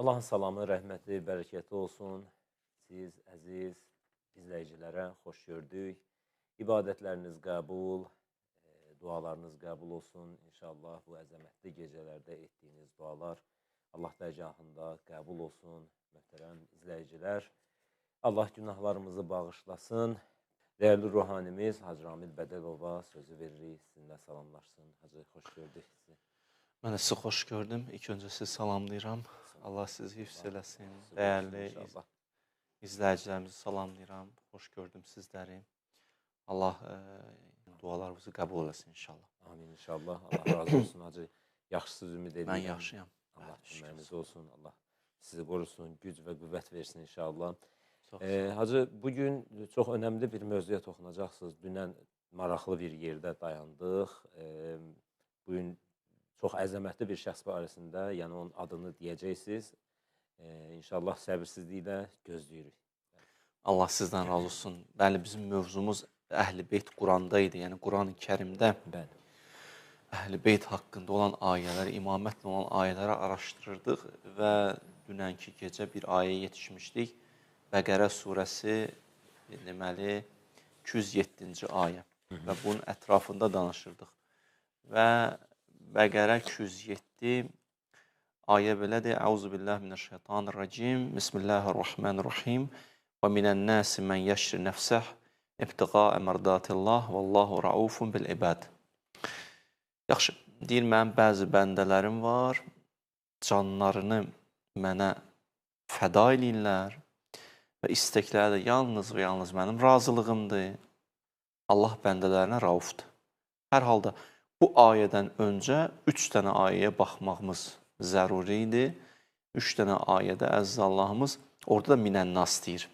Allahın salamı, rəhməti, bərəkəti olsun. Siz əziz izləyicilərə xoş gördük. İbadətləriniz qəbul, dualarınız qəbul olsun. İnşallah bu əzəmətli gecələrdə etdiyiniz dualar Allah dərgahında qəbul olsun. Möhtərəm izləyicilər, Allah günahlarımızı bağışlasın. Dəyərli ruhanimiz Hacı Ramil Bədəlova sözü veririk. Sizinlə salamlaşsın. Hacı, xoş gördük sizi. Mən də sizi xoş gördüm. İlk öncə sizi salamlayıram. Allah sizi hifz eləsin. Dəyərli izləyicilərimizi salamlayıram. Xoş gördüm sizləri. Allah dualarımızı qəbul eləsin inşallah. Amin inşallah. Allah razı olsun Hacı. Yaxşısız ümid edirəm. Mən yaxşıyam. Allah köməyiniz olsun. Allah sizi qorusun, güc və qüvvət versin inşallah. Hacı, bugün çox önəmli bir mövzuya toxunacaqsınız. Dünən maraqlı bir yerdə dayandıq. Bugün çox əzəmətli bir şəxs barəsində, yəni onun adını deyəcəksiniz. İnşallah səbirsizliklə gözləyirik. Allah sizdən razı olsun. Bəli, bizim mövzumuz Əhl-i Beyt Quranda idi. Yəni Quran-ı Kərimdə Bəli. Əhl-i Beyt haqqında olan ayələr, imamətlə olan ayələri araşdırırdıq və dünənki gecə bir ayə yetişmişdik. Bəqərə surəsi, deməli, 207-ci ayə və bunun ətrafında danışırdıq. Və Bəqərə 207 ayə belədir. Əuzubillahi mineşşeytanirracim. Bismillahirrahmanirrahim. Və minən-nasi men yeşri nəfsəh ibtiğa'a merdatillah vallahu raufun bil ibad. Yaxşı, deyir, mənim bəzi bəndələrim var, canlarını mənə fəda eləyirlər və istəkləri də yalnız və yalnız mənim razılığımdır. Allah bəndələrinə raufdur. Hər halda bu ayədən öncə 3 dənə ayəyə baxmağımız zəruri idi. 3 dənə ayədə əziz Allahımız orada da minən-nas deyir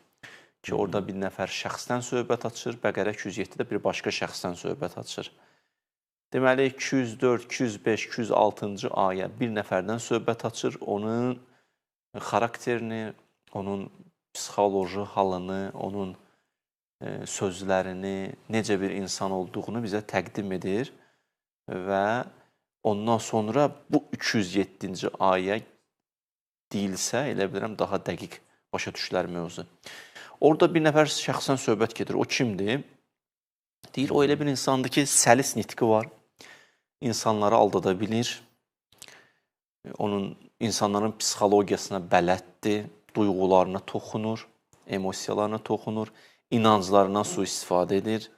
ki, orada bir nəfər şəxsdən söhbət açır, Bəqərə 207-də bir başqa şəxsdən söhbət açır. Deməli, 204, 205, 206-cı ayə bir nəfərdən söhbət açır, onun xarakterini, onun psixoloji halını, onun sözlərini, necə bir insan olduğunu bizə təqdim edir və ondan sonra bu 207-ci ayə deyilsə, elə bilirəm, daha dəqiq başa düşülər mövzu. Orada bir nəfər şəxsən söhbət gedir. O kimdir? Deyir, o elə bir insandır ki, səlis nitqi var, insanları aldada bilir, onun insanların psixologiyasına bələddir, duyğularına toxunur, emosiyalarına toxunur, inanclarından sui-istifadə edir.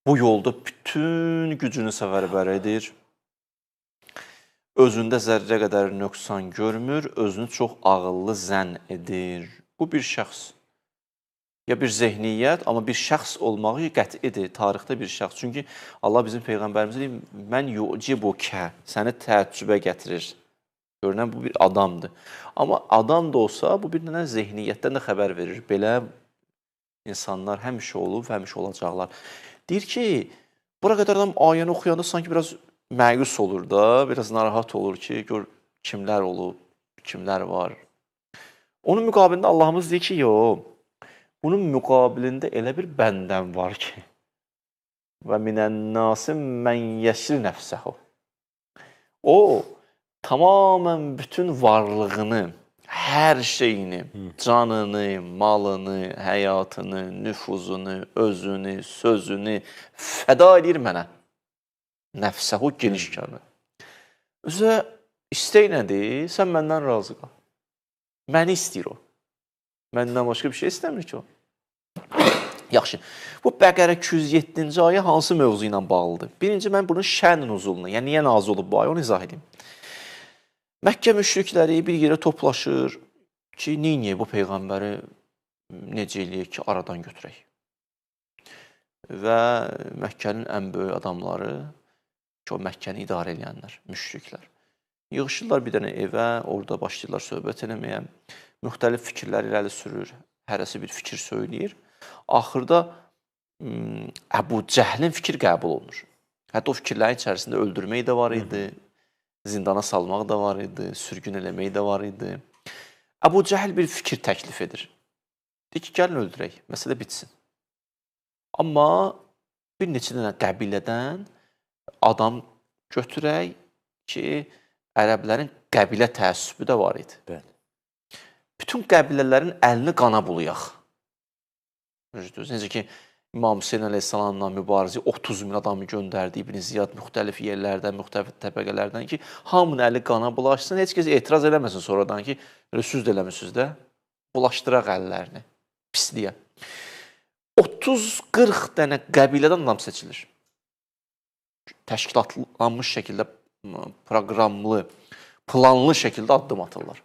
Bu yolda bütün gücünü səfərbər edir. Özündə zərrə qədər nöqsan görmür, özünü çox ağıllı zənn edir. Bu bir şəxs. Ya bir zehniyyət, amma bir şəxs olmağı qətidir, tarixdə bir şəxs. Çünki Allah bizim Peyğəmbərimizə deyir, mən yu'cibukə, səni təəccübə gətirir. Görünən bu bir adamdır. Amma adam da olsa, bu bir dənə zehniyyətdən də xəbər verir. Belə insanlar həmişə olub, həmişə olacaqlar. Deyir ki, bura qədər adam ayəni oxuyanda sanki biraz məyus olur da, biraz narahat olur ki, gör kimlər olub, kimlər var. Onun müqabilində Allahımız deyir ki, yox, bunun müqabilində elə bir bəndəm var ki, və minən-nasi mən yeşri nəfsəhu. O, tamamən bütün varlığını, hər şeyini, canını, malını, həyatını, nüfuzunu, özünü, sözünü fəda edir mənə. Nəfsəhu geniş kəlmə. Özə istək nədir? Sən məndən razı qal. Məni istəyir o. Məndən başqa bir şey istəmir ki o. Yaxşı, bu Bəqərə 207-ci ayə hansı mövzu ilə bağlıdır? Birinci, mən bunun şən nüzulunu, yəni niyə nazil olub bu ayə, onu izah edeyim. Məkkə müşrikləri bir yerə toplaşır ki, niyə bu Peyğəmbəri necə eləyək ki, aradan götürək? Və Məkkənin ən böyük adamları, ki, o Məkkəni idarə eləyənlər, müşriklər, yığışırlar bir dənə evə, orada başlayırlar söhbət eləməyə, müxtəlif fikirlər irəli sürür, hərəsi bir fikir söyləyir. Axırda Əbu Cəhlin fikir qəbul olunur. Hətta o fikirlərin içərisində öldürmək də var idi, zindana salmaq da var idi, sürgün eləmək də var idi. Əbu Cəhl bir fikir təklif edir. Deyir ki, gəlin öldürək, məsələ bitsin. Amma bir neçə dənə qəbilədən adam götürək ki, ərəblərin qəbilə təəssübü də var idi. Bəli. Bütün qəbilələrin əlini qana bulayaq. Necə ki, İmam Hüseyn əleyhissalamla mübarizə 30 min adamı göndərdi İbn Ziyad müxtəlif yerlərdən, müxtəlif təbəqələrdən ki, hamının əli qana bulaşsın, heç kəs etiraz eləməsin sonradan ki, elə süz də eləmişsiniz də, bulaşdıraq əllərini, pisliyə. 30-40 dənə qəbilədən adam seçilir. Təşkilatlanmış şəkildə, proqramlı, planlı şəkildə addım atırlar.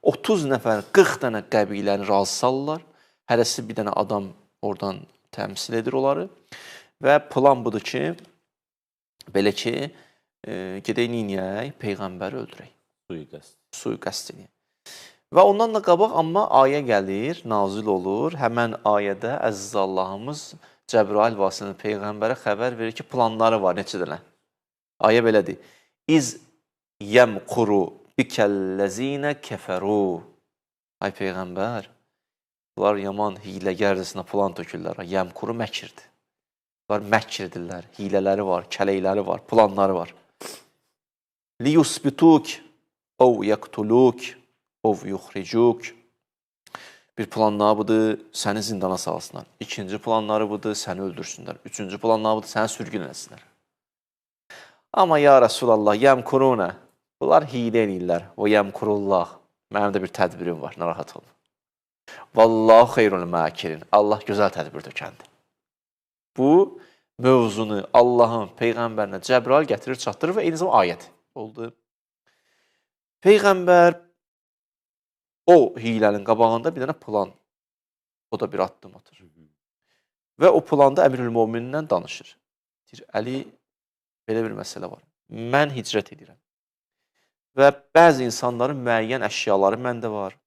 30 nəfər, 40 dənə qəbiləni razı salırlar. Hərəsi bir dənə adam oradan təmsil edir onları. Və plan budur ki, belə ki, gedək neyniyək, Peyğəmbəri öldürək. Suiqəsd. Suiqəsd eləyək. Və ondan da qabaq amma ayə gəlir, nazil olur. Həmən ayədə əziz Allahımız Cəbrail vasitəsilə Peyğəmbərə xəbər verir ki, planları var neçə dənə. Ayə belədir. İz yəmquru bikəl-ləzinə kəfəru. Ay Peyğəmbər, bunlar yaman hiləgərcəsinə plan tökürlər. Yəmquru məkirdir. Bunlar məkirdirlər, hilələri var, kələkləri var, planları var. Liyusbituk ov yəqtuluk ov yuxricuk. Bir planları budur, səni zindana salsınlar. İkinci planları budur, səni öldürsünlər. Üçüncü planları budur, səni sürgün eləsinlər. Amma ya Rəsulallah, yəmkuruna. Bunlar hilə eləyirlər. O yəmkurullah. Mənim də bir tədbirim var, narahat olma. Vallahu xeyrul məkirin. Allah gözəl tədbir tökəndir. Bu mövzunu Allahın Peyğəmbərinə Cəbrail gətirir, çatdırır və eyni zamanda ayət oldu. Peyğəmbər o hilənin qabağında bir dənə plan, o da bir addım atır. Və o planda Əmirül Mömindən danışır. Deyir, Əli, belə bir məsələ var. Mən hicrət edirəm. Və bəzi insanların müəyyən əşyaları məndə var.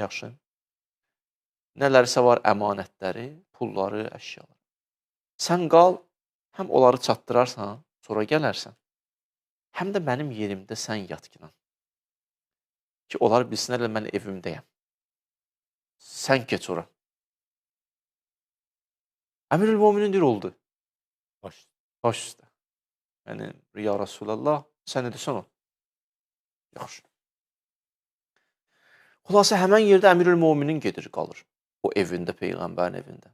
Yaxşı. Nələrisə var, əmanətləri, pulları, əşyaları. Sən qal, həm onları çatdırarsan, sonra gələrsən. Həm də mənim yerimdə sən yatqınan. Ki, onlar bilsinlər, mən evimdəyəm. Sən keç ora. Əmirül Möminin deyir, oldu. Baş üstə. Yəni, ya Rəsulallah, sən nə desən o? Yaxşı. Xülasə, həmən yerdə Əmirül Möminin gedir, qalır. O evində, Peyğəmbərin evində.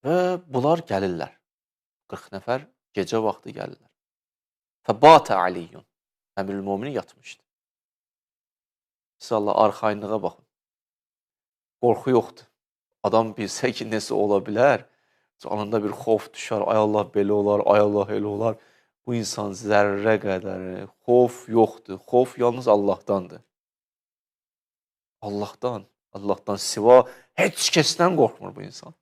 Və bunlar gəlirlər. 40 nəfər gecə vaxtı gəlirlər. Fəbatə Aliyyun. Əmirül Möminin yatmışdı. Siz Allah, arxayınlığa baxın. Qorxu yoxdur. Adam bilsə ki, nəsə ola bilər, canında bir xof düşər, ay Allah belə olar, ay Allah elə olar. Bu insan zərrə qədər xof yoxdur. Xof yalnız Allahdandır. Allahdan, Allahdan siva heç kəsdən qorxmur bu insan.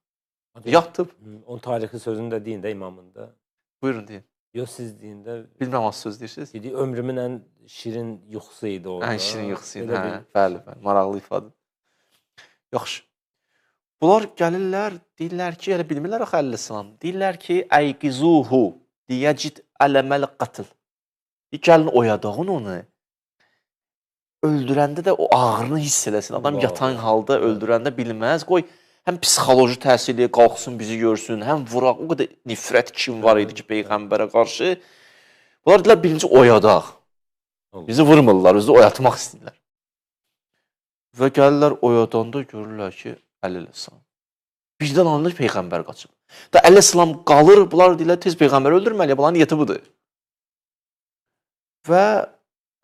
Yatıb. Onun tarixi sözünü də deyin də imamın da. Buyurun deyin. Yox, siz deyin də. Bilməm, az söz deyirsiniz. Dedi, ömrümün ən şirin yuxusu idi orada. Ən şirin yuxusu idi, hə. Bəli, bəli, maraqlı ifadə. Yaxşı. Bunlar gəlirlər, deyirlər ki, elə bilmirlər axı əleyhissalam. Deyirlər ki, əyqizuhu liyecid ələməl qatl. Gəlin oyadağın onu. Öldürəndə də o ağrını hiss eləsin. Adam yatan halda öldürəndə bilməz. Qoy, həm psixoloji təsirli qalxsın, bizi görsün, həm vuraq. O qədər nifrət kim var idi ki, Peyğəmbərə qarşı. Bunlar dedilər, birinci oyadaq. Bizi vurmurlar, bizi oyatmaq istəyirlər. Və gəlirlər oyadanda görürlər ki, Əli əleyhissalam. Birdən anlayır Peyğəmbər qaçıb. Da Əli əleyhissalam qalır, bunlar deyirlər, tez Peyğəmbəri öldürməliyik, bunların niyyəti budur. Və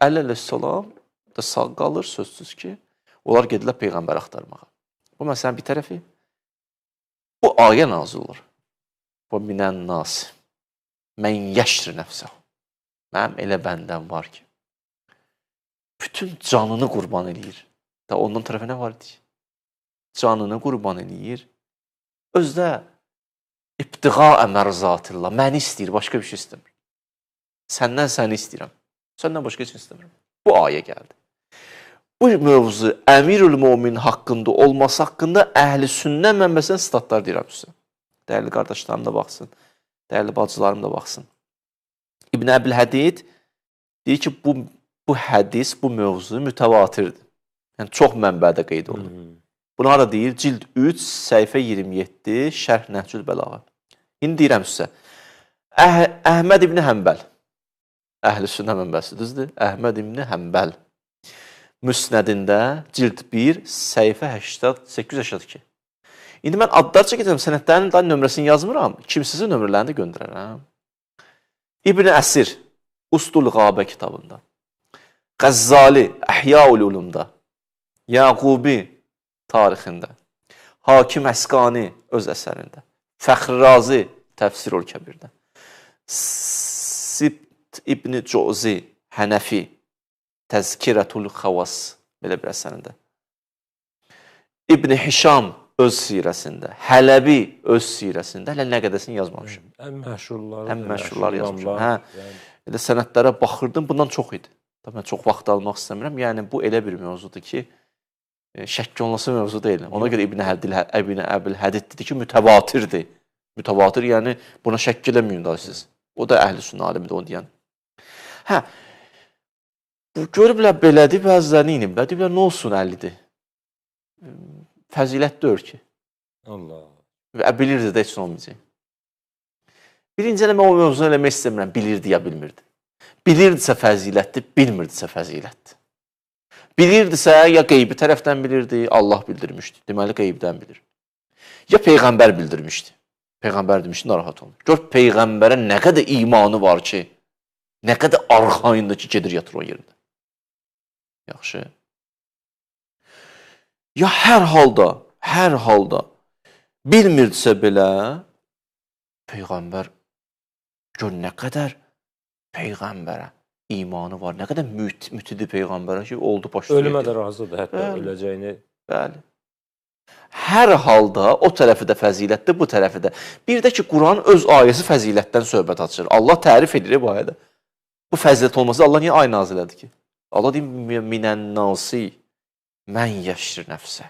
Əli əleyhissalam da sağ qalır, sözsüz ki, onlar gedirlər Peyğəmbəri axtarmağa. Bu məsələnin bir tərəfi. Bu ayə nazil olur. Və minən nas mən yəşri nəfsəhu. Mənim elə bəndəm var ki, bütün canını qurban eləyir. Da ondan tərəfə nə var idi ki? Canını qurban eləyir. Özdə ibtiğa əmərzatillah. Məni istəyir, başqa bir şey istəmir. Səndən səni istəyirəm. Səndən başqa heç istəmirəm. Bu ayə gəldi. Bu mövzu Əmirül Mömin haqqında olması haqqında əhl-i sünnə mənbəsindən statlar deyirəm sizə. Dəyərli qardaşlarım da baxsın, dəyərli bacılarım da baxsın. İbn Əbil Hədid deyir ki, bu hədis, bu mövzu mütəvatirdir. Yəni, çox mənbədə qeyd olunur. Bunu hara deyir? Cild 3, səhifə 27, Şərh Nəhcül Bəlağa. İndi deyirəm sizə. Əhməd İbni Həmbəl. Əhl-i sünnə mənbəsi, düzdür? Əhməd İbni Həmbəl. Müsnədində cild 1, səhifə 882. İndi mən adlar çəkəcəm, sənədlərin daha nömrəsini yazmıram. Kimsizin nömrələrini də göndərərəm. İbn Əsir Usdul Qabə kitabında. Qəzzali Əhyaul Ulumda. Yaqubi tarixində. Hakim Əsqani öz əsərində. Fəxri Razi Təfsirul Kəbirdə. Sibt İbn Cozi Hənəfi Təzkirətul Xavas belə bir əsərində. İbn Hişam öz sirəsində, Hələbi öz sirəsində, hələ nə qədəsini yazmamışım. Ən məşhurları, ən məşhurları yazmışam. Hə. Yəni. Elə sənədlərə baxırdım, bundan çox idi. Tabii mən çox vaxt almaq istəmirəm. Yəni bu elə bir mövzudur ki, şəkk olunası mövzu deyil. Ona görə İbn Əbil Hədid dedi ki, mütəvatirdir. Mütəvatir, yəni buna şəkk eləməyin daha siz. O da əhl-i sünnə alimidir onu deyən. Hə. Bu görüblər belədir, bəziləri iniblər. Deyiblər, nə olsun Əlidir? Fəzilət deyir ki. Allah. Və bilirdi də heç nə olmayacaq. Birinci mən o mövzunu eləmək istəmirəm. Bilirdi ya bilmirdi. Bilirdisə fəzilətdir, bilmirdisə fəzilətdir. Bilirdisə ya qeybi tərəfdən bilirdi, Allah bildirmişdi. Deməli qeybdən bilir. Ya peyğəmbər bildirmişdi. Peyğəmbər demişdi, narahat olma. Gör peyğəmbərə nə qədər imanı var ki, nə qədər arxayındır ki, gedir yatır o yerində. Yaxşı. Ya hər halda bilmirdisə belə, peyğəmbər gör nə qədər peyğəmbərə imanı var, nə qədər mütidir peyğəmbərə ki, oldu başlayır. Ölümə də razıdır, hətta bəli, öləcəyini. Bəli. Hər halda o tərəfi də fəzilətdir, bu tərəfi də. Bir də ki, Quran öz ayəsi fəzilətdən söhbət açır. Allah tərif edir bu ayədə. Bu fəzilət olmasa Allah niyə ayə nazil elədi ki? Allah deyir, minən-nasi mən yəşir nəfsə.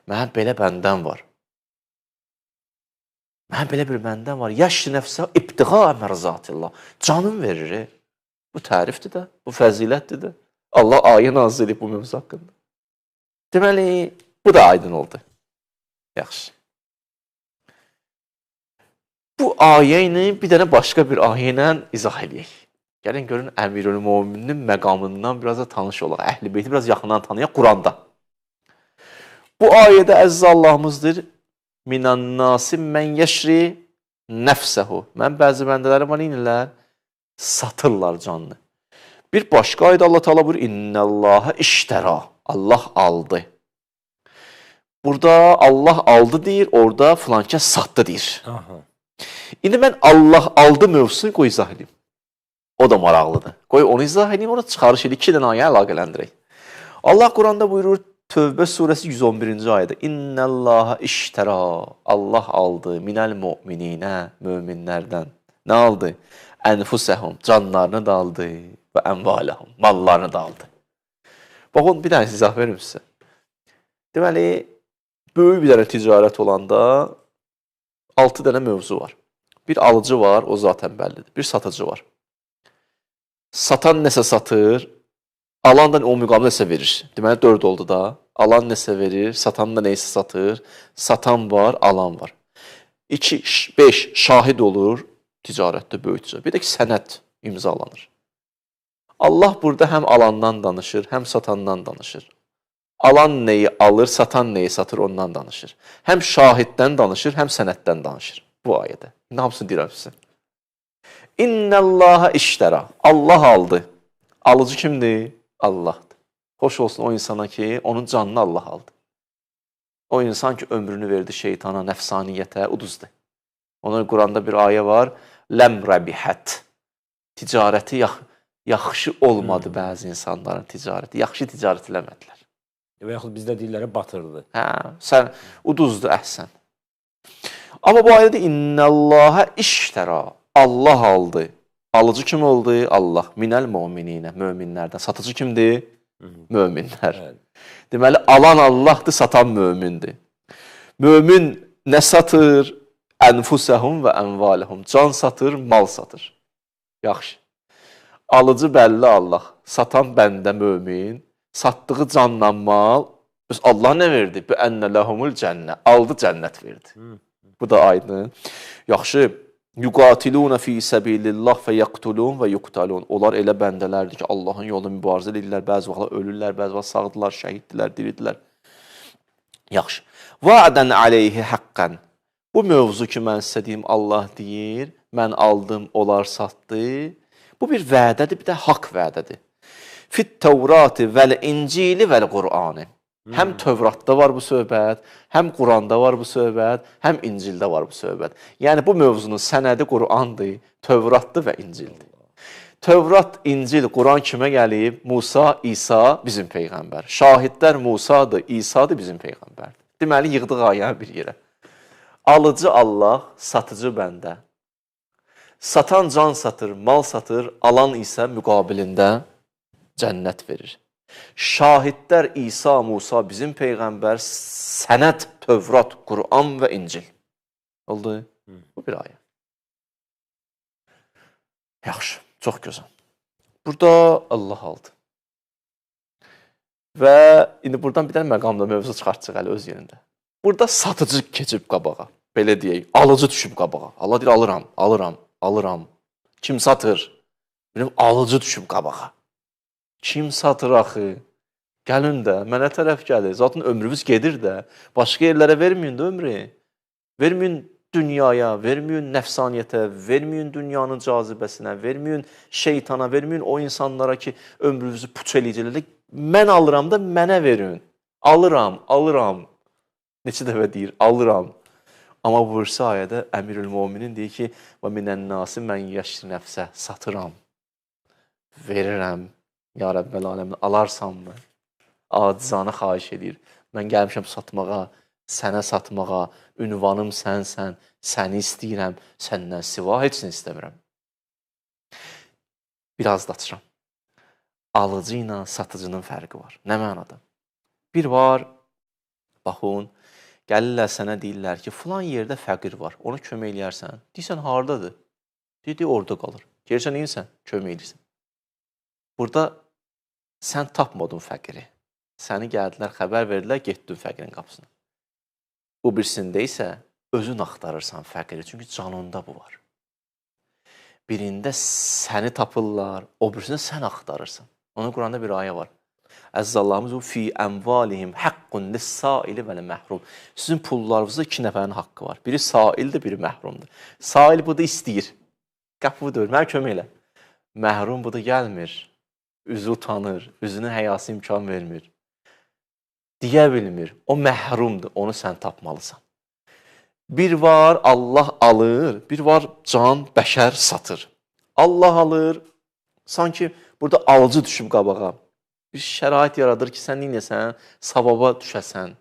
Mənim belə bəndən var. Mənim belə bir bəndən var. Yəşir nəfsə ibtiğa mərzatillah. Canım verir. Bu tərifdir də, bu fəzilətdir də. Allah ayə nazil edib bu mövzu haqqında. Deməli, bu da aydın oldu. Yaxşı. Bu ayə ilə bir dənə başqa bir ayə ilə izah eləyək. Gəlin görün Əmirül Möminin məqamından biraz da tanış olaq. Əhl-i Beyti biraz yaxından tanıyaq Quranda. Bu ayədə əziz Allahımızdır. Minən-nasi mən yəşri nəfsəhu. Mən bəzi bəndələrim var, inirlər, satırlar canını. Bir başqa ayədə Allah Teala buyurur, İnnəllahə iştəra. Allah aldı. Burada Allah aldı deyir, orada filankəs satdı deyir. Aha. İndi mən Allah aldı mövzusunu qoy izah edeyim. O da maraqlıdır. Qoy onu izah edeyim, orada çıxarış edeyim. İki dənə ayə əlaqələndirək. Allah Quranda buyurur, Tövbə surəsi 111-ci ayədə. İnnəllahə iştəra. Allah aldı minəl müminинə, möminlərdən. Nə aldı? Ənfusəhum, canlarını da aldı və əmvaləhum, mallarını da aldı. Bax, onu bir dənə izah verim sizə. Deməli, böyük bir dənə ticarət olanda 6 dənə mövzu var. Bir alıcı var, o zaten bəllidir. Bir satıcı var. Satan nəsə satır, alan da o müqamda nəsə verir. Deməli, 4 oldu da. Alan nəsə verir, satan da neysə satır. Satan var, alan var. 2, 5 şahid olur ticarətdə, böyük ticarət. Bir də ki, sənəd imzalanır. Allah burada həm alandan danışır, həm satandan danışır. Alan neyi alır, satan neyi satır, ondan danışır. Həm şahiddən danışır, həm sənəddən danışır. Bu ayədə. İndi hamısını deyirəm sizə. İnnəllaha iştəra. Allah aldı. Alıcı kimdir? Allahdır. Xoş olsun o insana ki, onun canını Allah aldı. O insan ki, ömrünü verdi şeytana, nəfsaniyyətə, uduzdu. Ona Quranda bir ayə var. Ləm rəbihət. Ticarəti yaxşı olmadı bəzi insanların ticarəti. Yaxşı ticarət eləmədilər. Və yaxud bizdə deyirlər, batırdı. Hə, sən uduzdu əhsən. Amma bu ayədə innəllahə iştəra. Allah aldı. Alıcı kim oldu? Allah. Minəl mömininə, möminlərdən. Satıcı kimdir? Möminlər. Evet. Deməli, alan Allahdır, satan mömindir. Mömin nə satır? Ənfusəhum və ənvaləhum. Can satır, mal satır. Yaxşı. Alıcı bəlli Allah. Satan bəndə mömin. Satdığı canla mal, Allah nə verdi? Bi ennə ləhumul cənnə. Aldı, cənnət verdi. Bu da aydın. Yaxşı, Yuqatiluna fi səbilillah fəyaqtulun və yuqtalun. Onlar elə bəndələrdir ki, Allahın yolunda mübarizə edirlər, bəzi vaxtlar ölürlər, bəzi vaxt sağdırlar, şəhiddilər, diridirlər. Yaxşı. Va'dən aleyhi haqqan. Bu mövzu ki, mən sizə deyim, Allah deyir, mən aldım, onlar satdı. Bu bir vədədir, bir də haqq vədədir. Fit Tevrati vəl İncili vəl Qur'ani. Həm Tövratda var bu söhbət, həm Quranda var bu söhbət, həm İncildə var bu söhbət. Yəni bu mövzunun sənədi Qur'andır, Tövratdır və İncildir. Tövrat, İncil, Quran kimə gəlib? Musa, İsa bizim peyğəmbər. Şahidlər Musadır, İsadır bizim peyğəmbərdir. Deməli yığdıq ayəni bir yerə. Alıcı Allah, satıcı bəndə. Satan can satır, mal satır, alan isə müqabilində cənnət verir. Şahidlər İsa, Musa bizim peyğəmbər, sənəd, Tövrat, Quran və İncil. Oldu? Bu bir ayə. Yaxşı, çox gözəl. Burada Allah aldı. Və indi buradan bir dənə məqamda mövzu çıxartacaq hələ öz yerində. Burada satıcı keçib qabağa, belə deyək, alıcı düşüb qabağa. Allah deyir, alıram, alıram, alıram. Kim satır? Biləm, alıcı düşüb qabağa. Kim satır axı? Gəlin də, mənə tərəf gəlir. Zaten ömrümüz gedir də. Başqa yerlərə verməyin də ömrü. Verməyin dünyaya, verməyin nəfsaniyyətə, verməyin dünyanın cazibəsinə, verməyin şeytana, verməyin o insanlara ki, ömrünüzü puç eləyəcəklər. Mən alıram da mənə verin. Alıram, alıram. Neçə dəfə deyir, alıram. Amma bu birisi ayədə Əmirül Müminin deyir ki, və minən-nasi mən yəşri nəfsə, satıram, verirəm. Ya Rəbbəl aləmin, alarsanmı? Acizanə xahiş edir. Mən gəlmişəm satmağa, sənə satmağa, ünvanım sənsən, səni istəyirəm, səndən siva heç nə istəmirəm. Biraz da açıram. Alıcı ilə satıcının fərqi var. Nə mənada? Bir var, baxın, gəlirlər sənə deyirlər ki, filan yerdə fəqir var, ona kömək eləyərsən. Deyirsən, hardadır? Deyir, orada qalır. Gəlirsən, neyirsən? Kömək eləyirsən. Burada sən tapmadın fəqiri. Səni gəldilər, xəbər verdilər, getdin fəqirin qapısına. Bu birisində isə özün axtarırsan fəqiri, çünki canında bu var. Birində səni tapırlar, o birisində sən axtarırsan. Onun Quranda bir ayə var. Əziz Allahımız, bu fi əmvalihim haqqun lis-saili və məhrum. Sizin pullarınızda iki nəfərin haqqı var. Biri saildir, biri məhrumdur. Sail budur, istəyir. Qapı budur, mənə kömək elə. Məhrum budur, gəlmir. Üzü utanır, üzünün həyası imkan vermir. Deyə bilmir. O məhrumdur, onu sən tapmalısan. Bir var Allah alır, bir var can, bəşər satır. Allah alır, sanki burada alıcı düşüb qabağa. Bir şərait yaradır ki, sən neynəsən, savaba düşəsən,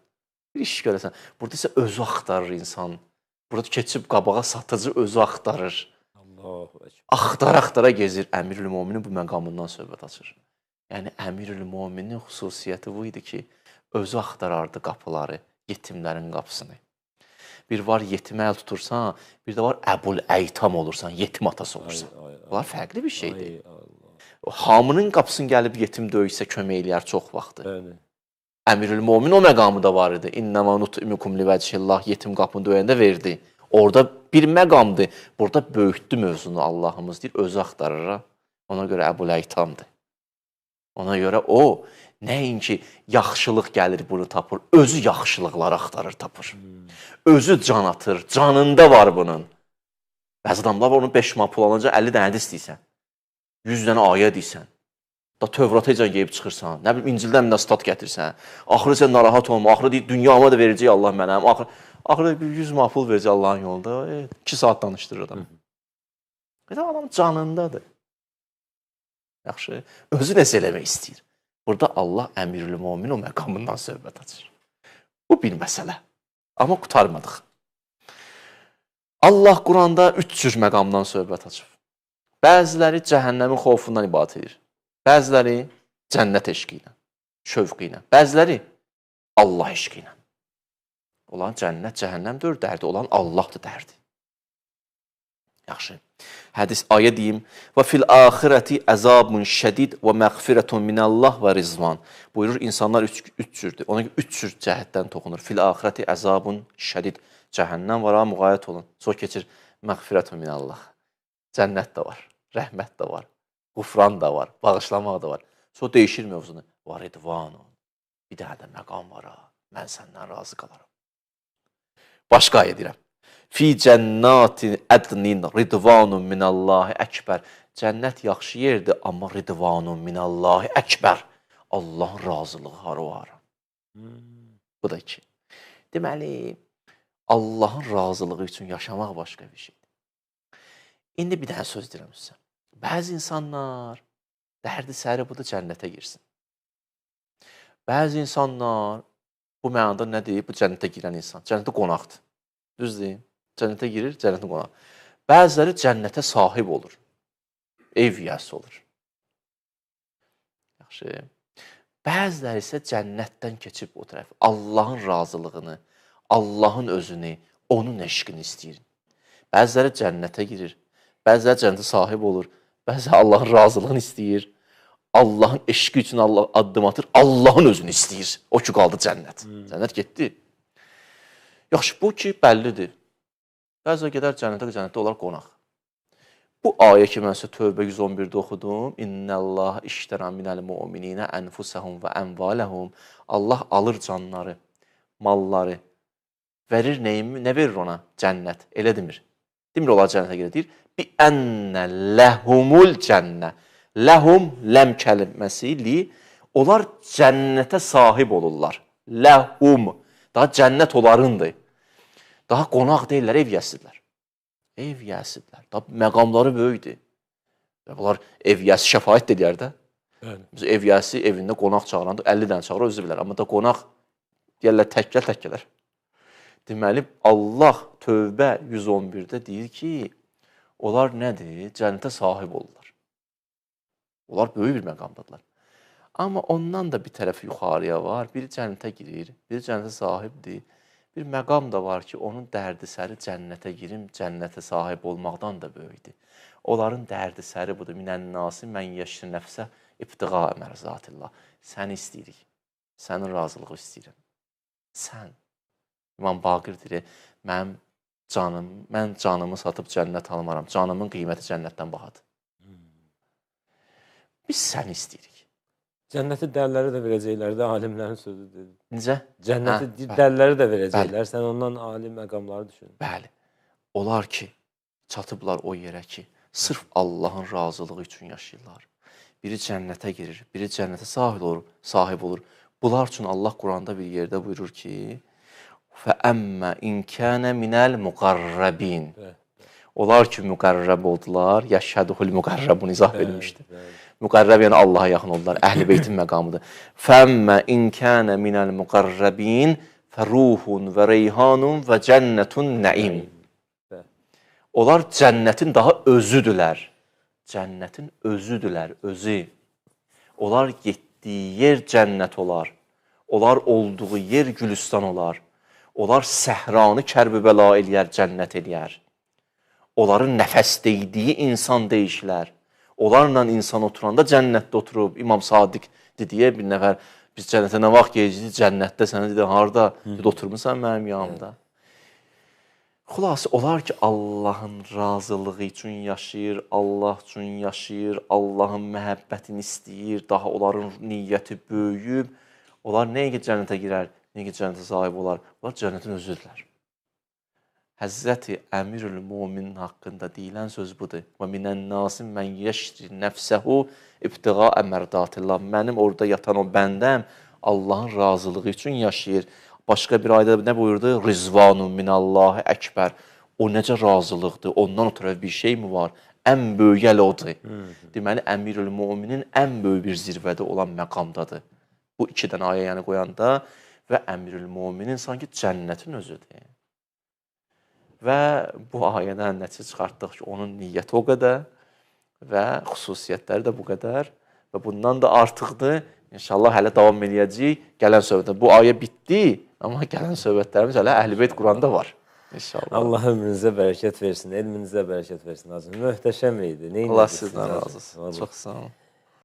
bir iş görəsən. Burada isə özü axtarır insan. Burada keçib qabağa satıcı özü axtarır. Axtara-axtara gezir. Əmirül Müminin bu məqamından söhbət açır. Yəni, Əmirül Müminin xüsusiyyəti bu idi ki, özü axtarardı qapıları, yetimlərin qapısını. Bir var yetimə əl tutursan, bir də var Əbul Əytam olursan, yetim atası olursan. Bunlar fərqli bir şeydir. Hamının qapısını gəlib yetim döysə kömək eləyər çox vaxtı. Əmirül Mömin o məqamı da var idi. İnnəmə nut'imukum livəcihillah, yetim qapını döyəndə verdi. Orada bir məqamdır. Burada böyütdü mövzunu Allahımız deyir, özü axtarır. Ona görə Əbul Əytamdır. Ona görə o, nəinki yaxşılıq gəlir bunu tapır, özü yaxşılıqları axtarır, tapır. Özü can atır, canında var bunun. Bəzi adamlar var, onun 5 manat pul alınca 50 dənə də istəyirsən, 100 dənə ayə deyirsən, da Tövrata icən geyib çıxırsan, nə bilim İncildən bir stat gətirsən, axırı sən narahat olma, axırı deyir, dünyama da verəcək Allah mənəm, axırı 100 manat pul verəcək Allahın yolunda, 2 saat danışdırır adam. Adam canındadır. Yaxşı, özü nəsə eləmək istəyir. Burada Allah Əmirül Mömin o məqamından söhbət açır. Bu bir məsələ. Amma qurtarmadıq. Allah Quranda 3 cür məqamdan söhbət açıb. Bəziləri cəhənnəmin xofundan ibadət edir. Bəziləri cənnət eşqi ilə, şövqi ilə. Bəziləri Allah eşqi ilə. Olan cənnət, cəhənnəm deyil dərdi, olan Allahdır dərdi. Yaxşı. Hədis ayə deyim. Və fil axirəti əzabun şədid və məğfirətun minəllah və rizvan. Buyurur, insanlar üç cürdür. Ona görə üç cür cəhətdən toxunur. Fil axirəti əzabun şədid. Cəhənnəm var, ha, müğayət olun. Sonra keçir. Məğfirətun minallah. Cənnət də var, rəhmət də var, qufran da var, bağışlamaq da var. Sonra dəyişir mövzunu. Və ridvanun. Bir dənə də məqam var ha. Mən səndən razı qalaram. Başqa ayə deyirəm. Fi cənnati ədnin ridvanun minallahi əkbər. Cənnət yaxşı yerdir, amma ridvanun minallahi əkbər. Allahın razılığı hara var. Bu da iki. Deməli, Allahın razılığı üçün yaşamaq başqa bir şeydir. İndi bir dənə söz deyirəm sizə. Bəzi insanlar dərdi səri budur, cənnətə girsin. Bəzi insanlar bu mənada nə deyir? Bu cənnətə girən insan. Cənnətə qonaqdır. Düz deyim? Cənnətə girir, cənnətə qonaq. Bəziləri cənnətə sahib olur. Ev yiyəsi olur. Yaxşı. Bəziləri isə cənnətdən keçib o tərəf. Allahın razılığını, Allahın özünü, onun eşqini istəyir. Bəziləri cənnətə girir. Bəziləri cənnətə sahib olur. Bəziləri Allahın razılığını istəyir. Allahın eşqi üçün Allah addım atır. Allahın özünü istəyir. O ki qaldı cənnət. Cənnət getdi. Yaxşı, bu ki bəllidir. Bəziləri gedər cənnətə, cənnətdə olar qonaq. Bu ayə ki, mən sizə Tövbə 111-də oxudum. İnnəllaha iştəra minəl mu'mininə ənfusəhum və ənvaləhum. Allah alır canları, malları. Verir neyimi? Nə verir ona? Cənnət. Elə demir. Demir onlar cənnətə girir. Deyir, bi ennə ləhumul cənnə. Ləhum, ləm kəlməsi, li. Onlar cənnətə sahib olurlar. Ləhum. Daha cənnət onlarındır. Daha qonaq deyirlər, ev yəsidirlər. Ev yəsidirlər. Daha məqamları böyükdür. Bunlar ev yəsi şəfayət deyər də. Bəli. Ev yəsi evində qonaq çağıranda 50 dənə çağırır, özü bilər. Amma da qonaq deyərlər, tək gəl, tək gələr. Deməli, Allah Tövbə 111-də deyir ki, onlar nədir? Cənnətə sahib olurlar. Onlar böyük bir məqamdadırlar. Amma ondan da bir tərəf yuxarıya var. Biri cənnətə girir, biri cənnətə sahibdir. Bir məqam da var ki, onun dərdi səri cənnətə girim, cənnətə sahib olmaqdan da böyükdür. Onların dərdi səri budur. Minən-nasi mən yeşri nəfsə ibtiğa mərzatillah. Səni istəyirik. Sənin razılığı istəyirəm. Sən. İmam Baqir deyir, mənim canım, mən canımı satıb cənnət almaram. Canımın qiyməti cənnətdən bahadır. Biz səni istəyirik. Cənnəti dərləri də verəcəklər də alimlərin sözüdür. Necə? Cənnəti dərləri də verəcəklər. Sən ondan ali məqamları düşün. Bəli. Onlar ki, çatıblar o yerə ki, sırf Allahın razılığı üçün yaşayırlar. Biri cənnətə girir, biri cənnətə sahib olur. Bunlar üçün Allah Quranda bir yerdə buyurur ki, فَأَمَّا اِنْ كَانَ مِنَ الْمُقَرَّبِينَ. Onlar ki, müqərrəb oldular, yəşhəduhul müqərrəbun izah verilmişdir. Müqərrəb yəni Allaha yaxın oldular, Əhl-i Beytin məqamıdır. Fəmmə in kənə minəl müqərrəbin fəruhun və reyhanun və cənnətun nəim. Onlar cənnətin daha özüdülər. Cənnətin özüdülər, özü. Onlar getdiyi yer cənnət olar. Onlar olduğu yer gülüstan olar. Onlar səhranı kərb-bəla eləyər, cənnət eləyər. Onların nəfəs değdiyi insan deyişlər. Onlarla insan oturanda cənnətdə oturub, İmam Sadiq dediyə bir nəfər, biz cənnətə nə vaxt gələcəyik, cənnətdə sənə dedi, harada? Dedi, oturmursan mənim yanımda. Xülasə, onlar ki, Allahın razılığı üçün yaşayır, Allah üçün yaşayır, Allahın məhəbbətini istəyir, daha onların niyyəti böyüyüb, onlar nəyə ki cənnətə girər, nəyə ki cənnətə sahib olar, onlar cənnətin özüdürlər. Həzrəti Əmirül Müminin haqqında deyilən söz budur. Və minən-nasi mən yeşri nəfsəhu ibtiğa mərdatillah. Mənim orada yatan o bəndəm Allahın razılığı üçün yaşayır. Başqa bir ayda nə buyurdu? Rizvanun minallahi əkbər. O necə razılıqdır? Ondan o tərəf bir şey mi var? Ən böyük əl odur. Deməli, Əmirül Müminin ən böyük bir zirvədə olan məqamdadır. Bu iki dənə ayə yəni qoyanda və Əmirül Müminin sanki cənnətin özüdür. Və bu ayədən nəticə çıxartdıq ki, onun niyyəti o qədər və xüsusiyyətləri də bu qədər və bundan da artıqdır. İnşallah hələ davam eləyəcəyik gələn söhbətdə. Bu ayə bitdi, amma gələn söhbətlərimiz hələ Əhl-i Beyt Quranda var. İnşallah. Allah ömrünüzə bərəkət versin, elminizə bərəkət versin. Möhtəşəm idi. Allah sizdən razı olsun. Çox sağ olun.